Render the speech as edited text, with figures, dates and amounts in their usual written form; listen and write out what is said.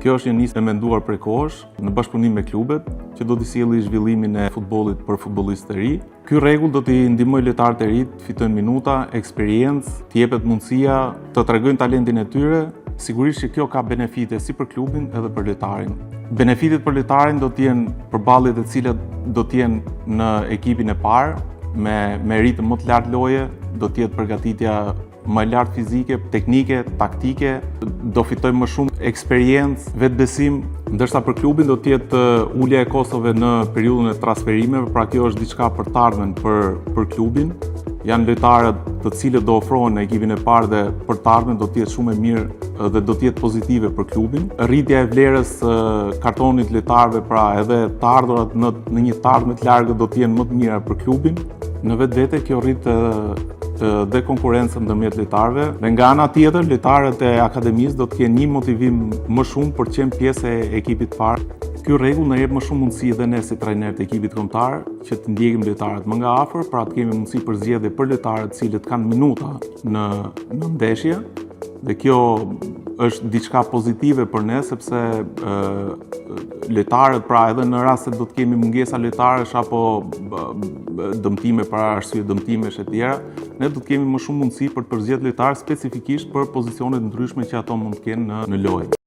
Kjo është një nismë e menduar prej kohësh në bashkëpunim me klubet që do t'i sjelli zhvillimin e futbollit për futbollistët e ri. Ky rregull do t'i ndihmojë lojtarët e ri të fitojnë minuta, eksperiencë, të jepet mundësia të tregojnë talentin e tyre. Sigurisht që kjo ka benefite si për klubin edhe për lojtarin. Benefitet për lojtarin do të jenë përballjet e cilat do të jenë në ekipin e parë me me ritëm më të lartë loje, do të jetë përgatitja më e lartë fizike, teknike, taktike, do fitojmë më shumë eksperiencë, vetbesim, ndërsa për klubin do të jetë ulja e kostove në periudhën e transferimeve, pra kjo është diçka për të ardhmen për për klubin. Janë lojtarët të cilët do ofrohen në ekipin e parë dhe për të ardhmen do të jetë shumë e mirë dhe do të jetë pozitive për klubin. Rritja e vlerës së kartonit lojtarëve, pra edhe të ardhurat në në një të ardhme të largët do të jenë më të mira për klubin. Në vetvete kjo rrit dhe konkurrencën ndërmjet lojtarëve dhe nga ana tjetër lojtarët e akademisë do të kenë një motivim më shumë për të qenë pjesë e ekipit të parë. Ky rregull na jep më shumë mundësi edhe ne si trajner të ekipit kombëtar që të ndjekim lojtarët më nga afër, pra të kemi mundësi për zgjedhje për lojtarët të cilët kanë minuta në në ndeshje dhe kjo është diçka pozitive për ne sepse ë lojtarët pra edhe në rast se do të kemi mungesa lojtarësh apo dëmtime për arsye dëmtimesh e tjera, ne do të kemi më shumë mundësi për të përzgjedhur lojtarë specifikisht për pozicione të ndryshme që ato mund të kenë në në lojë.